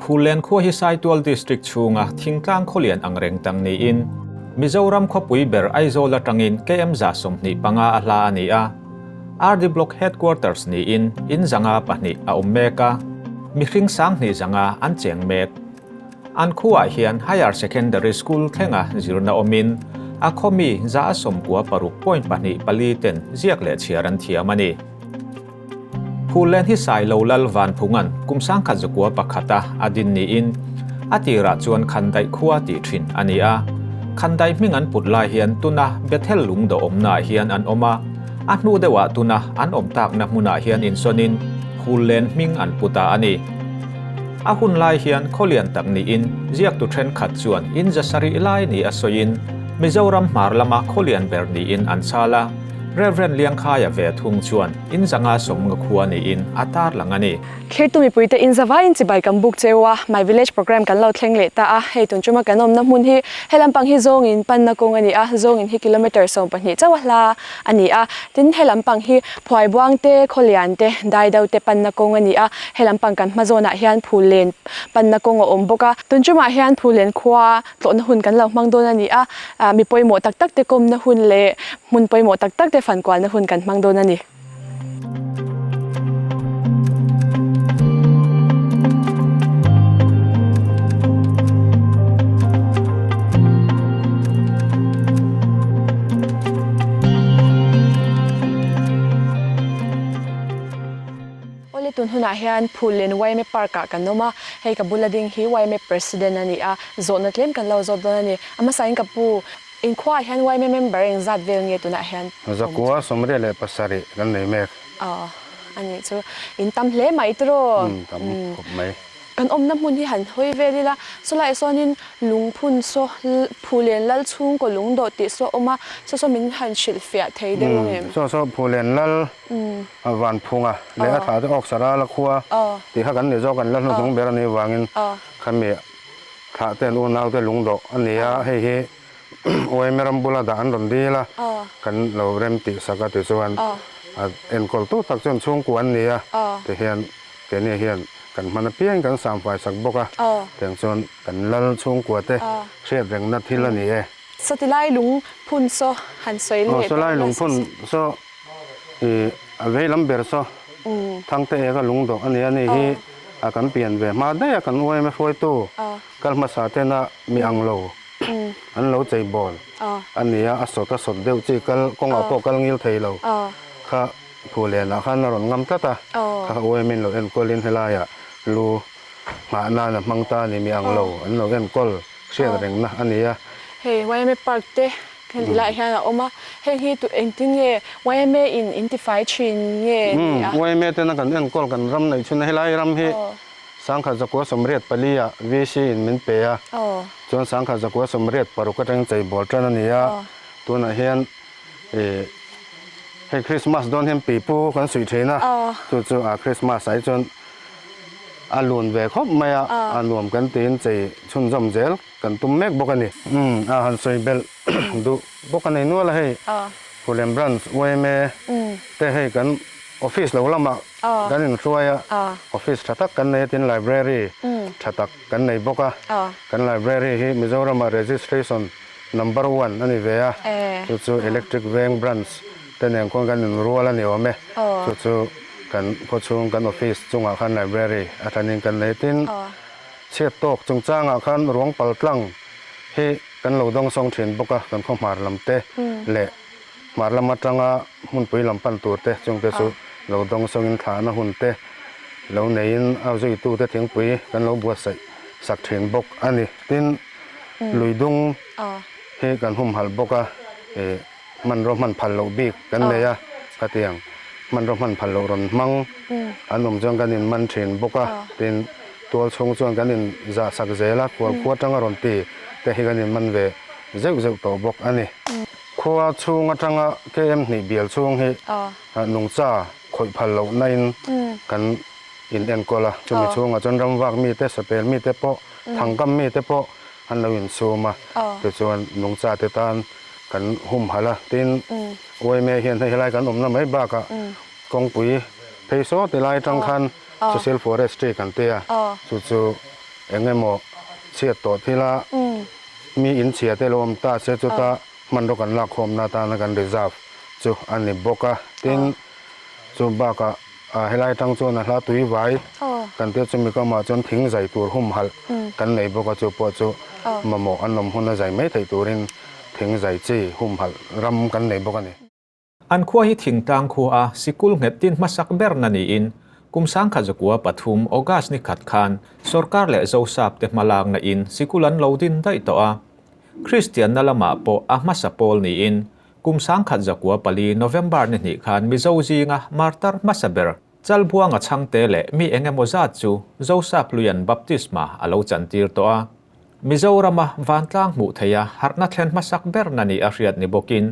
Phullen khua hi Saitual District chhunga thingtlang khawlian angreng tang niin Mizoram khawpui ber Aizawl atangin KM 25 a hla a ni a. RD Block Headquarters niin in 502 a awm mek a, mihring 2500 an cheng mek. An khuaah hian Higher Secondary School thlenga zirna awmin a khawmi 96.24 ten ziak leh chhiar an thiam a ni. Phullen hi Sailo Lal Vanphunga'n kum 1901 a a din niin a tirah chuan Khandaih khua tih thin a ni a. Khandaih hming an put lai hian tuna Bethel lungdawh awmnaah hian an awm a, a hnu deuhah tuna an awm takna hmunah hian insawnin Phullen hming an pu ta a ni. A hun lai hian khawlian tak niin ziaktu thenkhat chuan in 700 lai ni a sawiin Mizoram hmar lama khawlian ber niin an chhal a, Rev. Liangkhaia ve thung chuan in 510 khua niin a tarlang a ni. Thirtu mipuite in zavaiin chibai kan buk cheu a, My Village programme kan lo thleng leh ta a, hei tun tuma kan awmna hmun hi he lampang hi zawngin panna kawng a ni a, zawngin hi kilometre 12 chauh a hla a ni a, tin he lampang hi Phuaibuang te, Khawlian te, Daido te panna kawng a ni a, he lampang kan hma zawnah hian Phullen panna kawng a awm bawk a, tun tumah hian Phullen khua tlawhna hun kan lo hmang dawn a ni a, mi pawimawh tak tak te kawmna hun leh hmun pawimawh tak tak te fankualna hun kan hmang dawn a ni. Awle tun hunah hian Phullen YMA Park ah kan awm a, hei ka bula ding hi YMA President a ni a, zawhna tlem kan lo zawt dawn a ni. A hmasain ka pu, inkhuaah hian YMA member engzat vel nge tunah hian awm chu? 187 kan nei mek. Aw, a nih chu. In tam hle mai tiraw? Umm, tam khawp mai. Kan awmna hmun hi han hawi vel ila, sawlaiah sawnin lungphun saw Phulen Lal chhungkaw lungdawh tih saw a awm a, saw saw min han hrilhfiah thei deuh ang em? Saw saw Phulen Lal Vanphunga leh a thlah te awk Sarala khua tih kha kan ni zawk, an la hnuhnung ber a nih vangin khami thlah te an unau te lungdawh a ni a, hei hi OMA ram bula dah an rawn dil a, kan lo rem tih sak a tichuan a enkawl tu tak chuan chhungkua an ni a, tihian keini hian kan hman apiangin kan samfai sak bawk a, tiang chuan kan lal chhungkua te hriat rengna thil a ni e. Satilai lungphun saw han sawi leh. Satilai lungphun saw. I a vei lam ber saw Thangte eka lungdawh a ni a ni hi a kan pian ve hma daih a kan uaim a hruaitu kal hmasa tena mi ang lo an lo chei bawl a ni a, a sawt a sawt deuh chi kal kawngah pawh kal ngil thei lo kha Phulenah khan a rawn ngam tlat a, kha uaim in lo enkawlin helaiah lu nghah nan a hmang ta a ni mi ang lo an lo enkawl hriat rengna a ni a. Hei YMA Park te Heng tilaiah hian a awm a, heng hi tu engtin nge yma in in tifai thin nge ni a? Yma tena kan enkawl kan ram neih chhun a, helai ram hi 1984 ah VC in min pe a, chuan 1986 atangin cheibawl tan a ni a, tunah hian ih hei Christmas dawn hian pipu kan suih thin a, chu chu a Christmas ah hi chuan a lun ve khawp mai a, a nuam kan tiin chei chhunzawm zel. Kan tum mek bawk a ni. Umm a han sawi belh duh bawk a nei nual a hei Phullen Branch yma te hei kan office lo lamah kan inhruai a, office tha tak kan nei a tin library tha tak kan nei bawk a, kan library hi Mizoramah registration number one a ni ve a, chu chu Electric Veng Branch te nen khawn kan inrual a ni awm e, chu chu kan khawchhung kan office chungah khan library a thanin kan nei tin. Chhiat tawk chungchangah khan ruang pal tlang hi kan lo dawng sawng thin bawk a, kan khaw hmar lam te leh hmar lam atanga hmunpui lam pan tur te chungte chu lo dawng sawngin thlahna hun te lo neiin a zuitute thingpui kan lo buatsaih sak thin bawk a ni. Tin, lui dung hi kan humhalh bawk a, ih hmanraw hman phal loh bik kan nei a, khatiang hmanraw hman phal loh rawn hmang an awm chuan kan inman thin bawk a, tin, Tual chhung chuan kan in zah sak zel a, khual khua atanga rawn ti te hi kan in man ve zeuh zeuh tawh bawk a ni. Khua chhung atanga KM hnih bial chhung hi nungcha khawih phal loh na in kan in enkawl a, chumi chhungah chuan ramvak mi te, sapel mi te pawh, thangkam mi te pawh an lo insum a, tichuan nungcha te tan kan humhalh a, tin yma hian hei helai kan awmna mai bakah kawngpui phei saw ti lai atang khan Social Forestry kan ti a, chu chu Eng emaw chhiat tawh thila mi in chhia te lo awm ta se chuta hmanraw kan lak khawmna atana kan reserve chu a ni bawk a. Tin, chu bakah helai atang chuan a hla tui vai kan tia chumi kamah chuan thing zai tur humhalh kan nei bawk a, chu pawh chu mamawh an awm huna zai mai theih turin thing zai chi humhalh ram kan nei bawk a ni. An khua hi thingtlang khua a sikul nghet tin hmasak berna niin kum sangkhat zakua pathum August ni khat khan sorkar leh Zosap te hmalakna in sikul an lo din daih tawh a. Kristianna lamah pawh a hmasa pawl niin kum sangkhat zakua pali November ni hnih khan Mizo zinga martar hmasa ber Chalbuanga chhangte leh mi eng emaw zat chu Zosap Luian baptisma a lo chantir tawh a. Mizorama vantlang hmuh theiha harhna thlen hmasak berna ni a hriat ni bawkin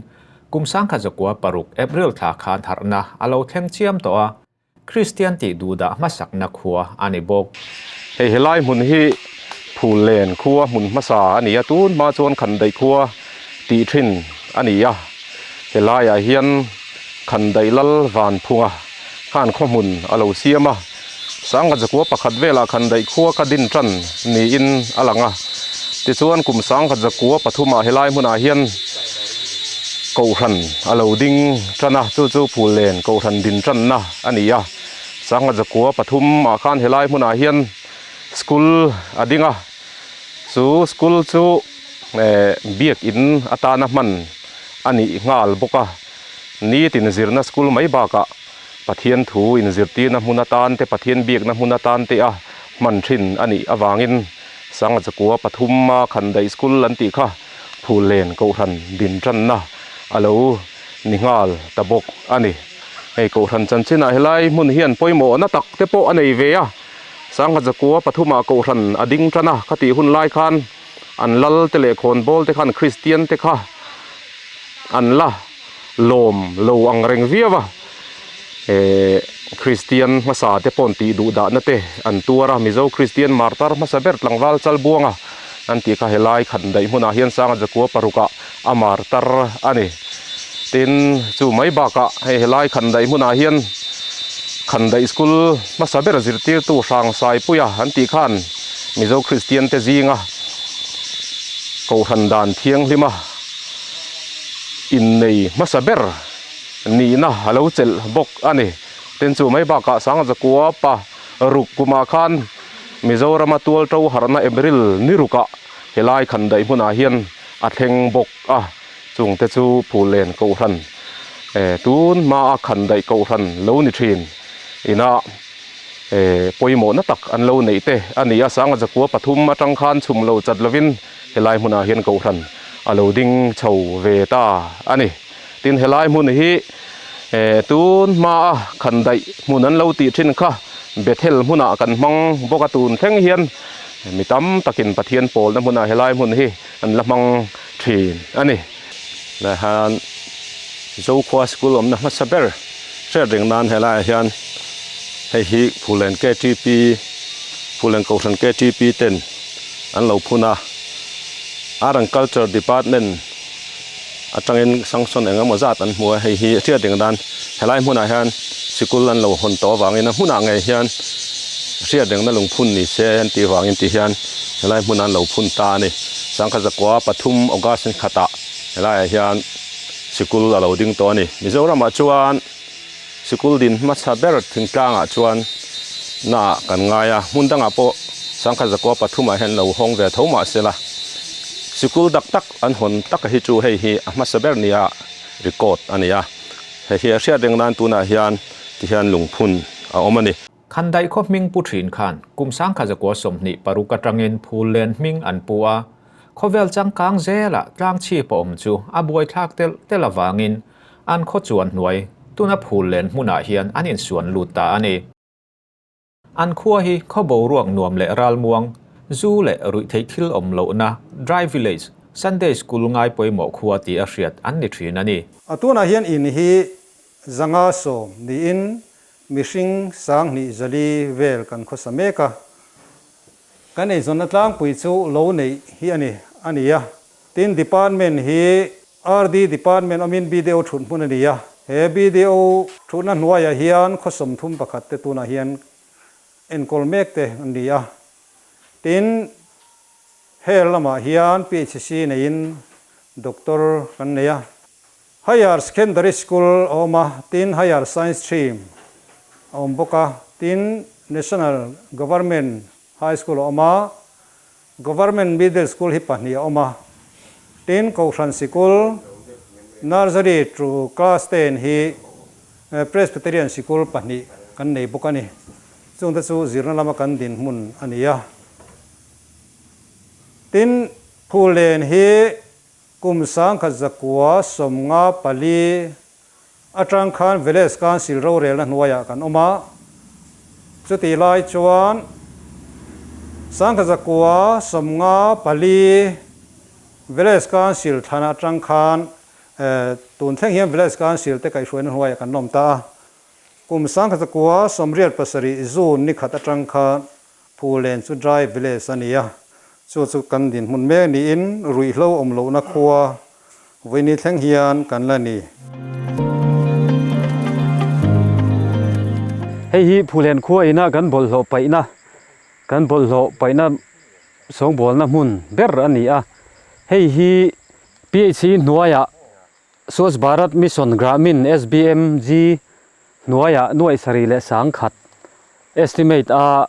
kum sangkhat zakua paruk April thla khan harhna a lo thleng chiam tawh a, Kristian tih duhdah hmasakna khua a ni bawk. Hei helai hmun hi Phullen khua hmun hmasa a ni a, tun hma chuan Khandaih khua tih thin a ni a, helaiah hian Khandaih Lal Vanphunga khan khaw hmun a lo siam a, Sangha zakua pakhat velah Khandaih khua ka din tan niin a lang a. Tichuan kum sangha zakua pathumah helai hmunah hian Kohhran a lo ding tan a, chu chu Phullen Kohhran din tanna a ni a. Sangha zakua pathumah khan helai hmunah hian school a ding a, chu school chu biakin atana hman a nih nghal bawk a. Nitin zirna school mai bakah Pathian thu inzirtirna hmun atan te, Pathian biakna hmun atan te a hman thin a nih avangin Sangha Chakua pathum a Khandaih School an tih kha Phullen Kohhran din tanna a lo ni nghal ta bawk a ni. Hei Kohhran chanchinah helai hmun hian pawimawhna tak te pawh a nei ve a, Sangha Chakua pathumah Kohhran a ding tan a, khatih hun lai khan an lal te leh khawnbawl te khan Kristian te kha an la lawm lo ang reng viau a, eh Kristian hmasa te paw'n tih duh dahna te an tuar a, Mizo Kristian martar hmasa ber tlangval Chalbuanga an tih kha helai khandaih hmunah hian Sanga Jakua parukah a martar a ni. Tin, chu mai bakah hei helai khandaih hmunah hian khandaih school hmasa ber zirtirtu Hrangsaipuia an tih khan Mizo Kristian te zinga Kohhran dan thianghlima innei hmasa ber nihna a lo chelh bawk a ni. Tin chu mai bakah Sanga Zakua pa ruk kumah khan Mizorama tual to harhna April ni rukah helai khandaih hmunah hian a thleng bawk a, chungte chu Phullen Kohhran tun hmaa khandaih Kohhran lo ni thin ina pawimawhna tak an lo neih te a ni a. Sanga Zakua pathum atang khan chhum lo chat lovin Helai hmunah hian Kohhran a lo ding chho ve ta a ni. Tin, helai hmun hi tun hmaa khandaih hmun an lo tih thin kha Bethel hmunah kan hmang bawk a, tun thleng hian mi tam takin Pathian pawlna hmunah helai hmun hi an la hmang thin a ni. Lai hian Zokhua School awmna hmasa ber hriat reng nan helaiah hian hei hi Phullen KTP, Phullen Kohhran KTP ten an lo phun a, Art and Culture Department atangin sanction eng emaw zat an hmu a, hei hi hriat reng dan helai hmunah hian sikul an lo hawn tawh avangin a hmunah ngei hian hriat rengna lungphun ni se an tih vangin ti hian helai hmunah an lo phun ta a ni. Sangkhat zakua pathum August ni khatah helaiah hian sikul a lo ding tawh a ni. Mizoramah chuan Sikul din hmasa ber thingtlangah chuan naah kan ngai a, hmun dangah pawh sangkhat zakua pathumah hian lo hawng ve tho mah se la, sikul dak tak an hawn taka hi chu hei hi a hmasa ber nia record a ni a, hei hi a hriat reng nan tunah hian tihian lungphun a awm a ni. Khandaih khaw hming pu thin khan kum sangkhat zakua 26 atangin phul len hming an pu a, khawvel changkang zelah tlangchhip a awm chu a buaithlak telh telh avangin An khaw chuan hnuai tuna phul len hmunah hian an insuan lut ta a ni. An khua hi khaw boruak nuam leh ralmuang, zu leh ruihtheih thil awm lohna, dry village, Sunday school ngai pawimawh khua tih a hriat an ni thin a ni. A tunah hian in hi zanga sawm niin mihring sanghnih zali vel kan khawsa mek a. Kan eizawnna tlangpui chu lo neih hi a ni a ni a. Tin, department hi RD department awmin BDO thut hmun a ni a. He BDO thutna hnuaiah hian khaw 31 te tunah hian enkawl mek te an ni a. Tin, hel lamah hian PHC neiin doctor kan nei a. Higher Secondary School a awm a, tin Higher Science Stream a awm bawk a, tin National Government High School a awm a, Government Middle School hi pahnih a awm a, tin Kohhran Sikul, Nursery to Class 10 hi Presbyterian Sikul pahnih kan nei bawk a ni. Chungte chu zirna lama kan dinhmun a ni a. Tin, Phullen hi kum 1954 atang khan Village Council rorelna hnuaiah kan awm a. Chutih lai chuan 1954 Village Council thlan atang khan tun thleng hian Village Council te kaihhruaina hnuaiah kan awm ta a. Kum 1987 June ni khat atang khan Phulen chu dry village a ni a, chu chu kan dinhmun mek niin ruihhlo awm lohna khua vawiini thleng hian kan la ni. Hei hi Phulen khua ina kan bawlhhlawh paihna, kan bawlhhlawh paihna sawngbawlna hmun ber a ni a. Hei hi PHC hnuaiah Swachh Bharat Mission Gramin, SBMG, hnuaiah nuaih sarih leh 10,000 estimate a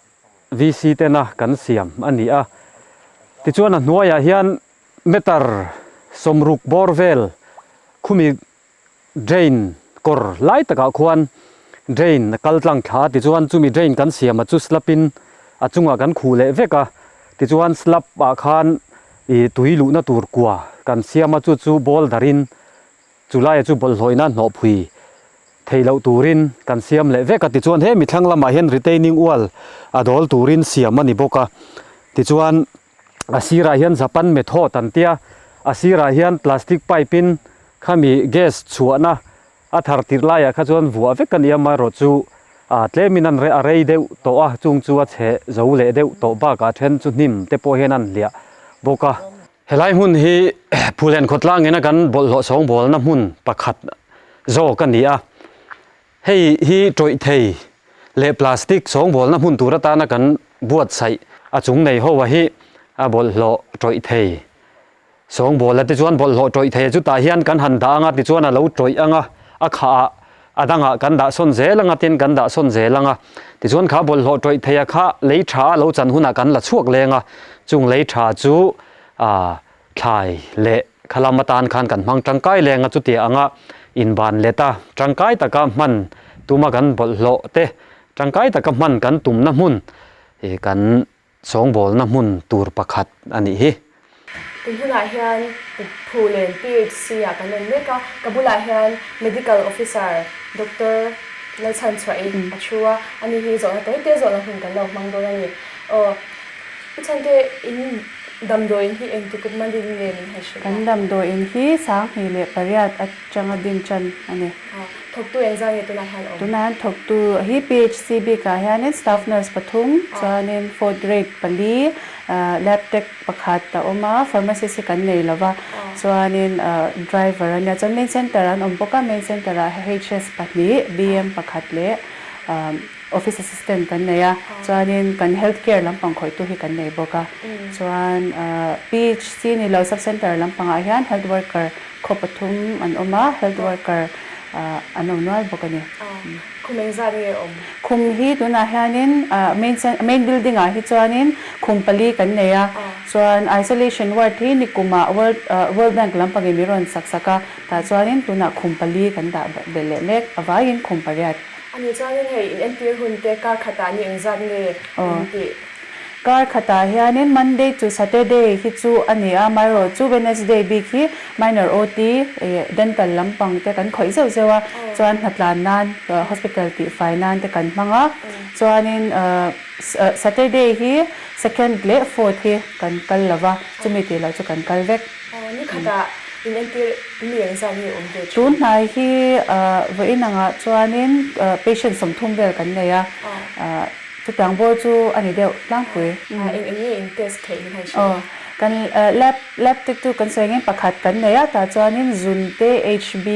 VC tena kan siam a ni a. Tichuan a hnuaiah hian meter 60 bawr vel khumi drain kawr lai takah khuan drain a kal tlang thla a, tichuan chumi drain kan siam a chu slab in a chungah kan khuh leh vek a, tichuan slab ah khan ih tui luhna tur kua kan siam a chu chu boulder in Chu laia chu bawlhhlawhina hnawhphui thei loh turin kan siam leh vek a, tichuan he mithlang lamah hian retaining wall a dawl turin siam a ni bawk a, tichuan a sirah hian Japan method an tia, a sirah hian plastic pipe in khami gas chhuahna a thar tirh laiah kha chuan vuah vek a ni a, amaherawhchu ah tlemin an a rei deuh tawh a, chung chu a chhe zo leh deuh tawh bakah then chu hnim te pawh hian an hliah bawk a. Helai hmun hi Phulen khawtlang ina kan bawlhhlawh sawngbawlna hmun pakhat zawk a ni a. Hei hi tawih thei leh plastic sawngbawlna hmun tur atana kan buatsaih a chung nei ho a hi a bawlhhlawh tawih thei sawngbawla tichuan bawlhhlawh tawih thei chutah hian kan han dah anga tichuan a lo tawih anga a khah ah a dangah kan dah sawn zel anga tin kan dah sawn zel anga tichuan kha bawlhhlawh tawih thei a kha lei tha a lo chan hunah kan la chhuak leng a chung lei tha chu ah thlai leh khalam atan khan kan hmang tangkai leng a chutia anga inban let a tangkai taka hman tuma kan bawlhhlawh te tangkai taka hman kan tumna hmun ih kan Sawngbawlna hmun tur pakhat a nih hi. Tun hunah hian Phulen PHC ah kan awm mek a, ka bulah hian Medical Officer Doctor Lalchhanchhuahi a thu a, ani hi zawhna tawi te zawhna hun kan lo hmang dawn a ni. Aw, Pu Chhante, in damdawiin hi engti kup man din nge min han hrilh a? Kan damdawiin hi 2008 atanga din tan a ni. Thawktu engzah nge tunah hian awm? Tunah hian thawktu hi PHC bikah hianin staff nurse pathum, chuanin fourth grade pali, lab tech pakhat a awm a, pharmacist hi kan nei lova, chuanin driver a nia, chuan main center an awm bawk a, main center ah HS pahnih, BM pakhat leh office assistant kan nei a, chuanin kan health care lampang khawihtu hi kan nei bawk a, chuan PHC ni lo sub center lampangah hian health worker Khaw pathum an awm a, health worker an awm nual bawk a ni. Khum engzat nge awm? Khum hi tunah hianin main main building ah hi chuanin khum pali kan nei a, chuan isolation ward hi nikumah world world bank lampangin min rawn sak sak a, tah chuanin tunah khum pali kan dah belh leh mek, a vaiin khum pariat. A nih chuanin hei in entir hun te kar khatah ni engzat nge in tih? Kar khatah hianin Monday to Saturday hi chu a ni a, amaherawh chu Wednesday bik hi minor OT, dental lampang te kan khawih zeuh zeuh a, chuan hnatlan nan hospital tihfai nan te kan hmang a, chuanin Saturday hi second leh fourth hi kan kal lo va, chumi tih loh chu kan kal vek. Ni khatah in entir mi engzat nge awm ve thin? Tun hnai hi vawiin angah chuanin patient 30 vel kan nei a. Chutiang bawr chu a ni deuh tlangpui. Eng eng nge in test theih min han hrilh a? Aw, Kan lab lab tech chu kan sawi angin pakhat kan nei a, tah chuanin zun te, HB,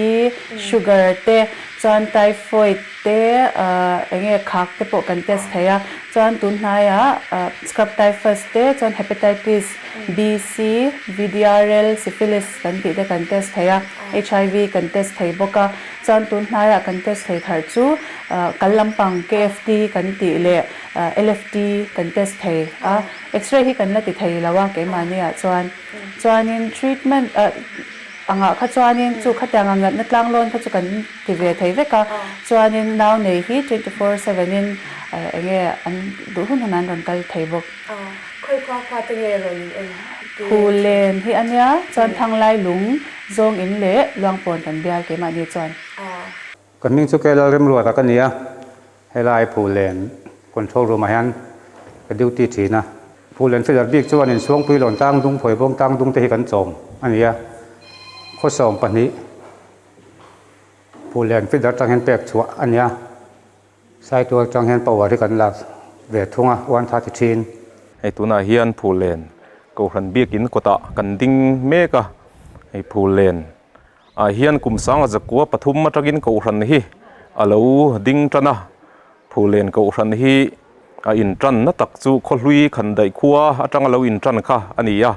sugar te, chuan typhoid te, eng nge khak te pawh kan test thei a. Chuan tun hnaiah scrub typhus te, chuan hepatitis B, C, VDRL, syphilis kan tih te kan test thei a, HIV kan test thei bawk a. Chuan tun hnaiah kan test thei thar chu kal lampang KFT kan tih leh LFT kan test thei a. X-ray hi kan la ti thei lo a keimahni ah chuan. Chuanin treatment angah kha chuanin chu khatiang ang natna tlang lawn kha chu kan ti ve thei vek a. Chuanin nau nei hi 24/7 in eng nge an duh hun hun an rawn kal thei bawk. Khawi khua khua te nge rawn in en tir? Phulen hi a nia, chuan Thanglai lung zawng in leh Luangpawn kan bial keimahni chuan. Ka hming chu Kelal Remruata ka ni a, helai Phulen control room ah hian ka duty thin a. Phulen filer bik chuan insuangpui lawn tang dung phawi bawng tang dung te hi kan chawm a ni a, khawsawm pahnih Phulen filer tang hian pek chhuah a ni a. Saitual tang hian power hi kan lak ve thung a, 130 thin. Hei tunah hian Phulen Kohhran biakin kawtah kan ding mek a, hei Phulen ah hian kum sanga zakua pathum atangin Kohhran hi a lo ding tan a, Phulen Kohhran hi a intan na tak chu khawhlui khandaih khua atanga lo intan kha a ni a,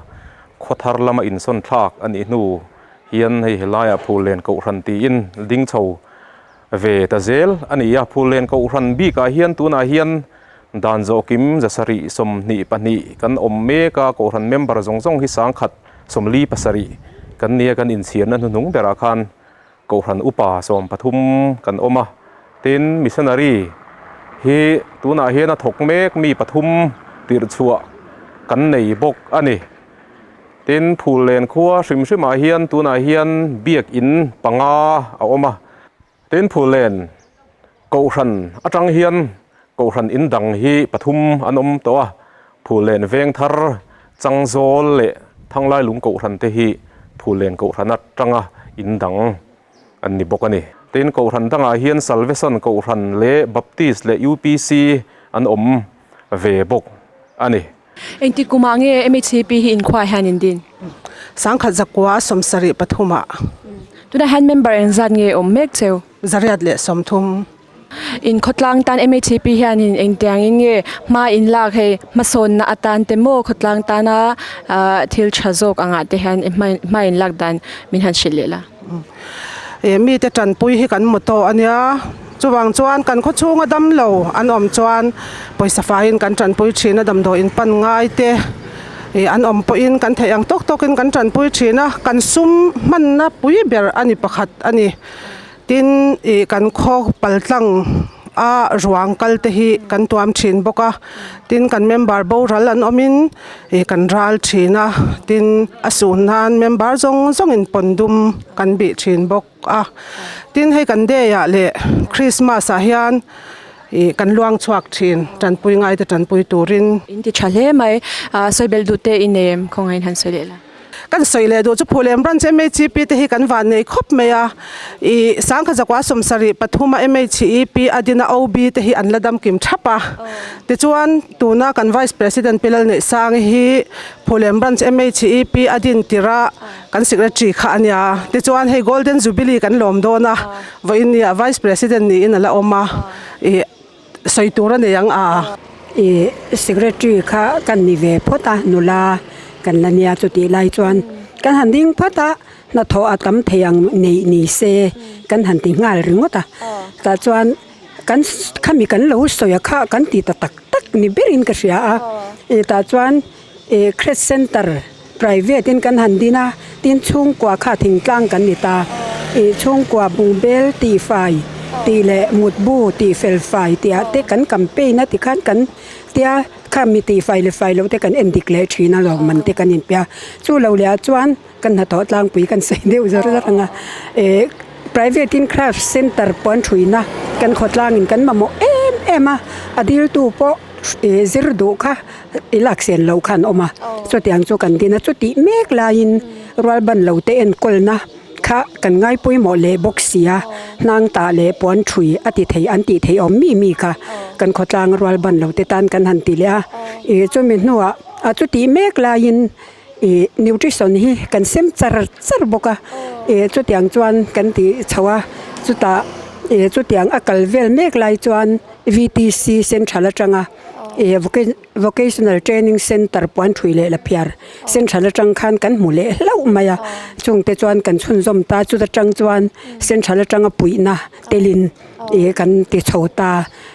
khawthar lama insawn thlak a nih hnu hian hei helaiah Phulen Kohhran tiin ding chho Ve ta zel a ni a, Phullen Kohhran bikah hian tunah hian dan zawhkim zasarih 22 kan awm mek a, Kohhran member zawng zawng hi sangkhat 47 kan nia kan inchhirna hnuhnung berah khan Kohhran upa 13 kan awm a, tin missionary hi tunah hian a thawk mek mi pathum tirhchhuah kan nei bawk a ni. Tin Phullen khua hrim hrimah hian tunah hian biakin panga a awm a. Tin Phullen Kohhran atang hian Kohhran in dang hi pathum an awm tawh a, Phullen Vengthar, Changzawl leh Thanglailung Kohhran te hi Phullen Kohhran atanga in dang an ni bawk a ni. Tin Kohhran dangah hian Salvation Kohhran leh Baptist leh UPC an awm ve bawk a ni. Engtik kumah nge MHCP hi inkhua hian in din? Sangkhat zakua 73 ah. Tunah hian member engzat nge awm mek cheu? 130. In khawtlang tan MHCP hianin engtiangin nge hma in lak hei hmasawnna atan te maw khawtlang tana thil tha zawk angah te hian hma in lak dan min han hrilh leh la? Mite tanpui hi kan motto a nia. Chuvang chuan kan khaw chhunga damlo an awm chuan pawisa faiin kan tanpui thin a, damdawi in pan ngai te an awm pawhin kan theih ang tawk tawkin kan tanpui thin a, kan sum hmanna pui ber a ni pakhat a ni. Tin ih kan khaw paltlang a ruang kal te hi kan tuam thin bawk a, tin kan member boral an awmin ih kan ral thin a, tin a suh nan member zawng zawngin pawn dum kan bih thin bawk. a tin hei kan day ah leh Christmas ah hian ih kan luang chhuak thin tanpui ngai te tanpui turin. In ti tha hle mai ah sawi belh duh te i nei em khawngaih in han sawi leh la. Kan sawi leh duh chu Phulem branch MHEP te hi kan van nei khawp mai a ih sangkhat zakua 73 a MHEP a dina OB te hi an la dam kim thap a tichuan tuna kan Vice President Pi Lalneihsangi hi Phulem branch MHEP a din tirh a Kan secretary kha a nia. Tichuan hei Golden Jubilee kan lawm dawn a, vawiin nia Vice President niin a la awm a, ih sawi tur a nei ang a. Ih secretary kha kan ni ve phawt a, nula kan la nia chutih lai chuan kan han ding phawt a, hnathawh a tam thei ang neih ni se kan han ti nghal ringawt a, tah chuan kan khami kan lo sawi a kha kan ti ta tak tak ni berin ka hria a, ih tah chuan ih creche centre. Private in kan han din a, tin chhungkua kha thingtlang kan ni ta. Ih chhungkua bungbel tihfai tih leh mutbu tihfelfai tih ah te kan campaign a tikhan kan tia kha mi tihfai leh fai loh te kan en dik leh thin a lawmman te kan inpe a. Chu lo leh ah chuan kan hnathawh tlangpui kan sawi deuh zawr zawr ang a. Ih private in craft center puan thuina kan khawtlangin kan mamawh em em a, a diltu pawh. Ih zir duh kha i lak sen loh khan awm a, chutiang chu kan din a, chutih mek laiin rual ban lo te enkawlna kha kan ngai pawimawh leh bawk si a, hnang tah leh puan thui a ti thei an tih theih awm mi mi kha kan khawtlang rual ban lo te tan kan han ti leh a, ih chumi hnuah a chutih mek laiin. Ih nutrition hi kan sem char char bawk a, ih chutiang chuan kan tih chho a, chutah ih chutiang a kal vel mek lai chuan VTC central atanga ih vocational training centre puan thui leh la phiar central atang khan kan hmu leh hlauh mai a, chungte chuan kan chhunzawm ta chuta tang chuan central atanga puihna telin ih kan ti chho ta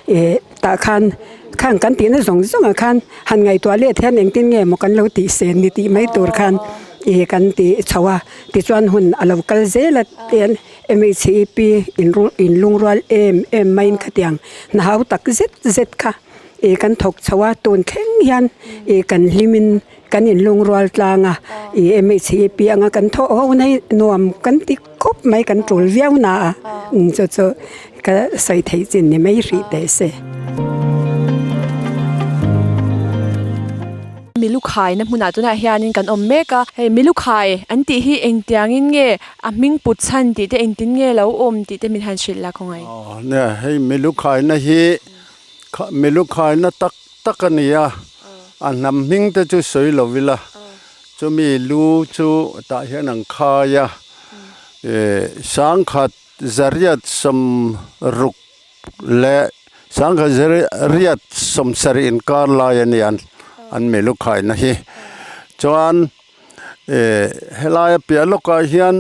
ih. Tah khan khang kan tihna zawng zawngah khan han ngaihtuah let hian engtin nge maw kan lo tih sen ni tih mai tur khan ih kan ti chho a, tichuan hun a lo kal zel a tian MHEP in lungrual em em maiin khatiang hna hau tak zet zet kha ih kan thawk chho a, tun thleng hian ih kan hlimin kan inlungrual tlang a, ih MHEP anga kan thawh ho na hi nuam kan ti khawp mai kan tul viau na a, chu chu ka sawi theih chin ni mai hrih teh se. Milukhai na hmunah tunah hianin kan awm mek a, hei milukhai an tih hi engtiangin nge a hming put chhan tih te engtin nge lo awm tih te min han hrilh la khawngaih. Aw nia hei milukhai na hi milukhai na tak tak a ni a, a hnam hming te chu sawi lo ila, chumi lu chu tah hian an khai a, eh sangkhat zariat sawm ruk leh sangkhat zariat sawm sarih inkar lai a nia an milu khaina hi, chuan eh helai a piah lawkah hian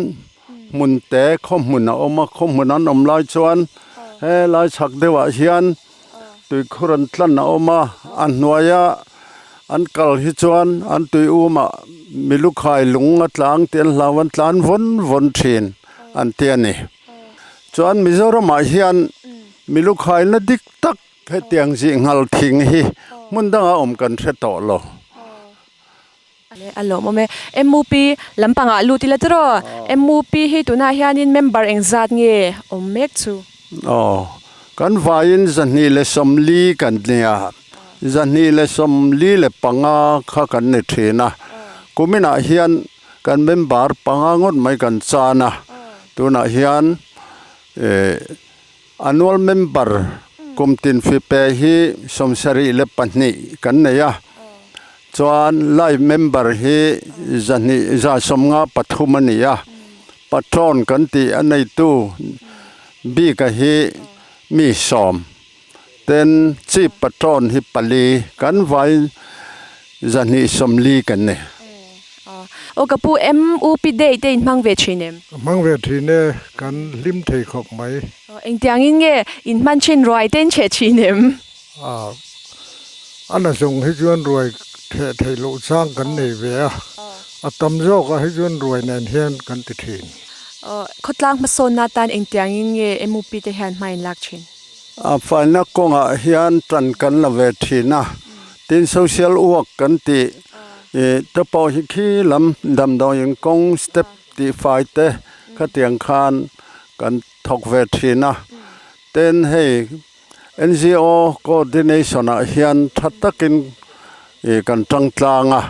hmun te khaw hmun a awm a, khaw hmun an awm lai chuan helai chhak deuhah hian. Tuikhur an tlan a awm a, a hnuaia an kal hi chuan an tui umah milukhai lung a tlang tih an hlau an tlan vawn vawn thin an ti a ni. Chuan Mizoramah hian milukhai na dik tak hetiang zih nghal thing hi hmun dangah awm kan hre tawh lo. A lawmawm e. MUP lampangah lut ila tiraw? MUP hi tunah hianin member engzat nge awm mek chu? Aw, kan vaiin 240 kan nia. 245 kha kan ni thin a. Kuminah hian kan member panga ngawt mai kan chan a. Tunah hian eh annual member kum tin fipe hi 72 kan nei a. Chuan life member hi 200 153 a ni a, patron kan tih a neitu bika hi mi 10 ten chief patron hi pali kan vai 240 kan ni. Aw ka pu MUP day te in hmang ve thin em? Ka hmang ve thin e, kan hlim thei khawp mai. Engtiangin nge in hman thin ruai te in chhe thin em? A, a na zawng hi chuan ruai theh theih loh chang kan nei ve a, a tam zawkah hi chuan ruai nen hian kan ti thin. Khawtlang hmasawnna atan engtiangin nge MUP te hian hma in lak thin? A faina kawngah hian tan kan la ve thin a, tin social work kan tih te pawh hi khi lam damdawiin kawng step tih fai te khatiang khan kan thawk ve thin a, tin hei NGO coordination ah hian tha takin ih kan tang tlang a,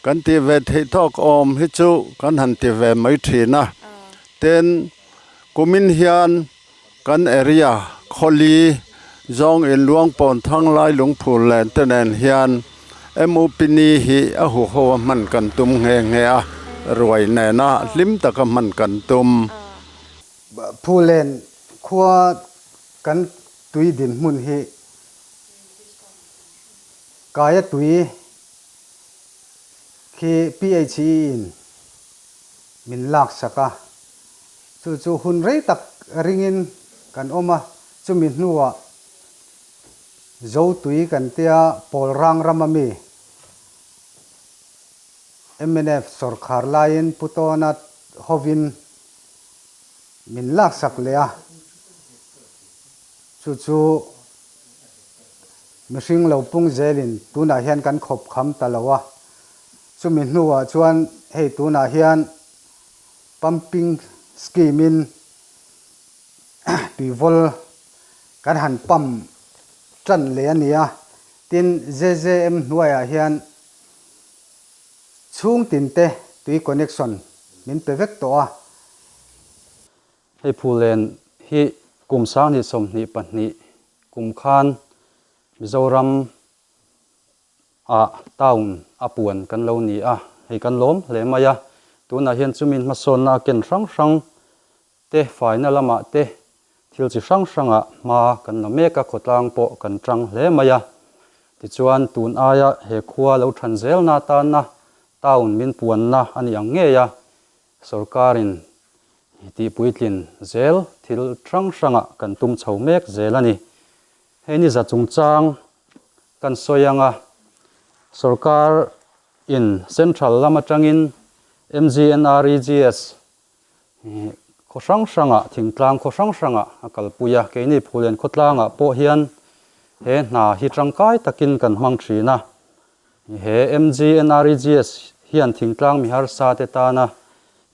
kan tih ve theih tawk awm hi chu kan han ti ve mai thin a, tin kumin hian kan area khawli zawng in Luangpawn Thanglai Lungphur len te nen hian MUP ni hi a huho a hman kan tum nghe nghe a, ruai nena hlim taka hman kan tum. Phulen khua Kan tui dinhmun hi kaia tui khi PHE in min lak sak a, chu chu hun rei tak ringin kan awm a, chumi hnuah Zo tui kan tia pawl rang rama mi mnf sawrkhar laiin Pu Tawna hovin Min laksak leh a, chu chu mihring lo pung zelin tunah hian kan khawp kham ta lo a, chumi hnuah chuan hei tunah hian pumping scheme in tuivawl kan han pump tan leh a ni a, tin JJM hnuaiah hian chhung tinte tui connection min pe vek tawh a. Hei Phulen hi kum 2022 kum khan Mizoram ah town a puan kan lo ni a. Hei kan lawm hle mai a, tunah hian chumin hmasawnna a ken hrang hrang te, faina lamah te, thil chi hrang hrangah hma kan la mek a, khawtlang pawh kan tang hle mai a. Tichuan, tun aia he khua lo than zelna atana town min puanna a ni ang ngei a, sorkarin tihpuitlin zel thil hrang hrangah kan tum chho mek zel a ni. Hei ni za chungchang kan sawi ang a, sorkar in central lam atangin MGNREGS khaw hrang hrangah, thingtlang khaw hrang hrangah a kalpui a, keini Phulen khawtlangah pawh hian he hna hi tangkai takin kan hmang thin a. He MGNREGS hian thingtlang mi harsa te tana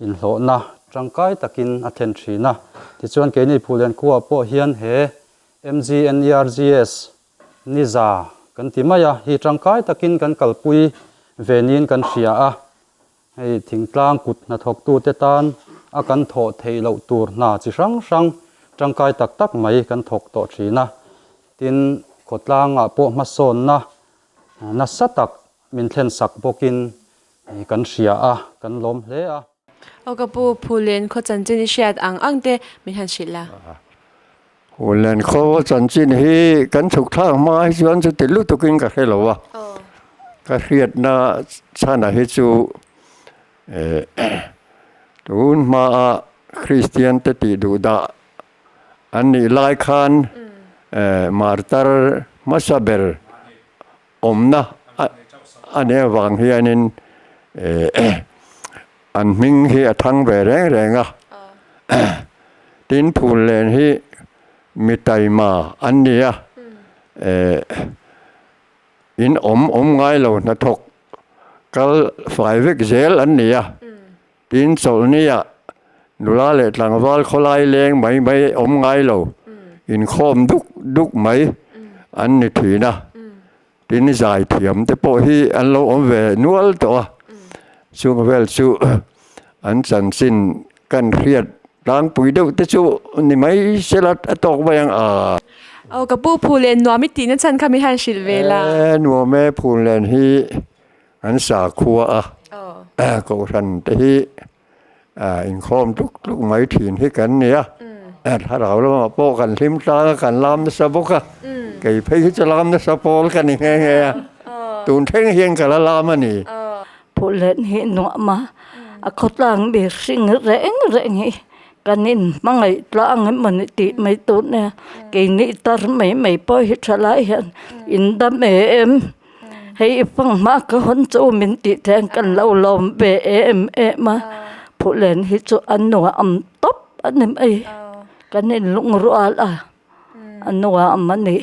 inhlawhna tangkai takin a thlen thin a. Tichuan keini Phulen khuaah pawh hian he MGNERGS Niza kan ti mai a, hi tangkai takin kan kalpui ve niin kan hria a. Hei thingtlang kut hnathawktute tan a kan thawh theih loh tur hna chi hrang hrang tangkai tak tak mai kan thawk tawh thin a. Tin, khawtlangah pawh hmasawnna nasa tak min thlensak bawkin kan hria a, kan lawm hle a. Aw ka pu, Phulen khaw chanchin i hriat ang ang te min han hrilh la. Phulen khaw chanchin hi kan chhuk thlak hma hi chuan chuti lutukin ka hre lo a, ka hriatna chhanah hi chu eh tun hmaa Kristian te tih duh dah an nih lai khan eh martar hmasa ber awmna a nih avang hianin an hming hi a thang ve reng reng a, tin Phullen hi mi taima an ni a, in awm awm ngai lo hnathawk kal fai vek zel an ni a, tin chawlhnia nula leh tlangval khawlai leng mai mai awm ngai lo inkhawm duk duk mai an ni thin a, tin zai thiam te pawh hi an lo awm ve nual tawh a, chung vel chu an chanchin kan hriat tlangpui deuh te chu ni mai sela a tawk mai ang a. Aw ka pu Phullen nuam i tihna chhan kha min han hrilh ve la. E nuam e Phullen hi an sakhua a, Kohhran te hi inkhawm tluk tluk mai thin hi kan ni a, thlarau lamah pawh kan hlim tlang a, kan lam nasa bawk a, kei phei hi chu lam nasa pawl ka ni nghe nghe a, tun thleng hian ka la lam a ni. Phullen hi nuam a, a khawtlang mi hring reng reng hi kan in hmangaih tlang emaw ni tih mai tur nia, keini tar mai mai pawh hi thalai hian in dam em. Hei i fanghma ka hawn chu min tih then kan lo lawm ve em em a, Phuhlen hi chu a nuam tawp a ni mai, kan inlungrual a, a nuam a ni.